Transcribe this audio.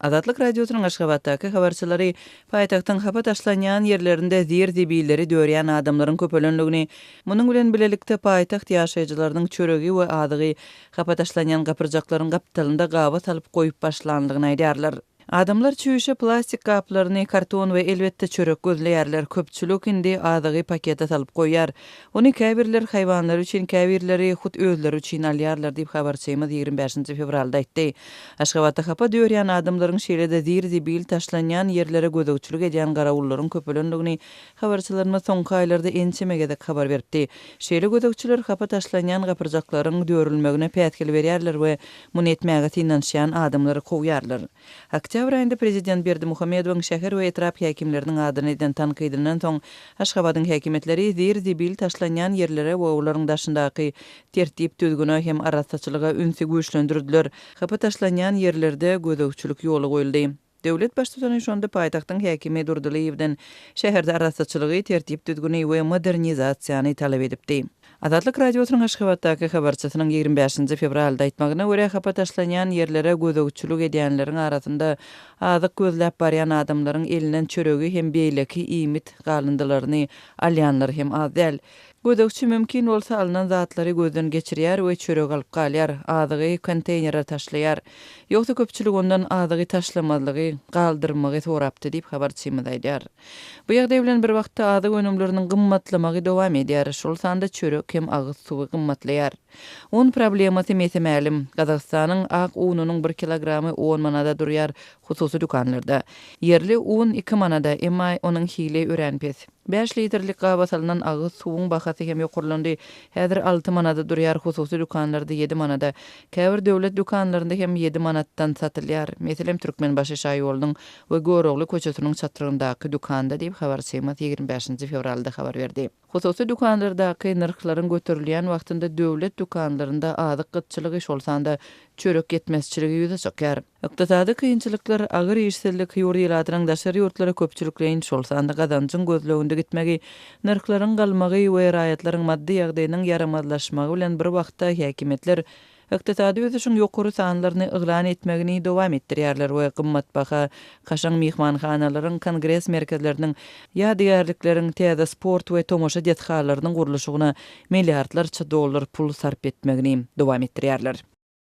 Azatlyk Radiosynyň Aşgabatdaky habarçylary paýtagtyň hapa taşlanýan ýerlerinde zir-zibilleri dörýän adamlaryň köpelendigini, munuň bilen bilelikde paýtagt ýaşaýjylarynyň çöregi we azygy hapa taşlanýan gapyrjaklaryň gapdalynda gaba salyp goýup başlandygyny aýdýarlar. Adamlar çüýşe plastik gaplaryny, karton we elbetde çörek gözleýärler. Köpçülik indi azygy pakete salyp goýýar. Ony käbirler haýwanlary üçin, käbirleri hut özleri üçin alýarlar diýip, habarçymyz 25 nji fewralda aýtdy. Aşgabatda hapa dörýän adamlaryň, şeýle-de zir-zibil taşlanýan ýerlere gözegçilik edýän garawullaryň köpelendigini habarçylarymyz soňky aýlarda ençeme gezek habar beripdi. Şeýle gözegçiler hapa taşlanýan gapyrjaklaryň dörülmegine päsgel berýärler we muny etmäge synanyşýan adamlary kowýarlar. Oktýabr aýynda prezident Berdimuhamedowyň şäher we etrap häkimleriniň adyna eden tankydyndan soň, Aşgabadyň häkimiýetleri zir-zibil taşlanýan ýerlere we olaryň daşyndaky tertip-düzgüne hem arassaçylyga ünsi güýçlendirdiler, hapa taşlanýan ýerlerde gözegçilik ýola goýuldy. Döwlet baştutany şonda paýtagtyň häkimi Durdylyýewden şäherde arassaçylygy, tertip-düzgüni we modernizasiýany talap edipdi. Azatlyk Radiosynyň Aşgabatdaky habarçysynyň 25 nji fewralda aýtmagyna görä, hapa taşlanýan ýerlere gözegçilik edýänleriň arasynda azyk gözläp barýan adamlaryň elinden çöregi hem beýleki iýmit galyndylaryny alýanlar hem az däl. Gözegçi mümkin bolsa alnan zatlary gözden geçirýär we çörek alyp galýar, azygy konteýnere taşlaýar. Ýogsa köpçülik ondan azygy taşlamazlygy, galdyrmagy sorapdy diýip, habarçymyz aýdýar. Bu ýagdaý bilen bir wagtda azyk önümleriniň gymmatlamagy dowam edýär, şol sanda çörek hem agyz suwy gymmatlaýar. Un problemasy mese-mälim. Gazagystanyň ak ununyň bir kilogramy on manada durýar hususy dükanlarda. Ýerli un iki manada, emma onuň hili örän pes. Bäş litrlik gaba salnan agyz suwuň bahasy hem ýokarlandy. Häzir alty manada durýar, hususy dükanlarda ýedi manada. Käbir döwlet dükanlarynda hem ýedi manatdan satylýar. Meselem, Türkmenbaşy şaýolunyň we Görogly köçesiniň çatrygyndaky dükanda diýip, habarçymyz 25 nji fewralda habar berdi. Hususy dükanlardaky nyrhlaryň göterilýän wagtynda döwlet dükanlarynda azyk gytçylygy, şol sanda çörek ýetmezçiligi ýüze çykýar. Ykdysady kynçylyklar, agyr işsizlik, ýurt ilatynyň daşary ýurtlara köpçülikleýin, şol sanda gazanjyň gözleginde gitmegi, nyrhlaryň galmagy we raýatlaryň maddy ýagdaýynyň ýaramazlaşmagy bilen bir wagtda häkimiýetler ykdysady ösüşiň ýokary sanlaryny yglan etmegini dowam etdirýärler we gymmatbaha kaşaň myhmanhanalaryň, kongres merkezleriniň, ýadygärlikleriň, täze sport we tomaşa desgalarynyň gurluşygyna milliardlarça dollar pul sarp etmegini dowam etdirýärler.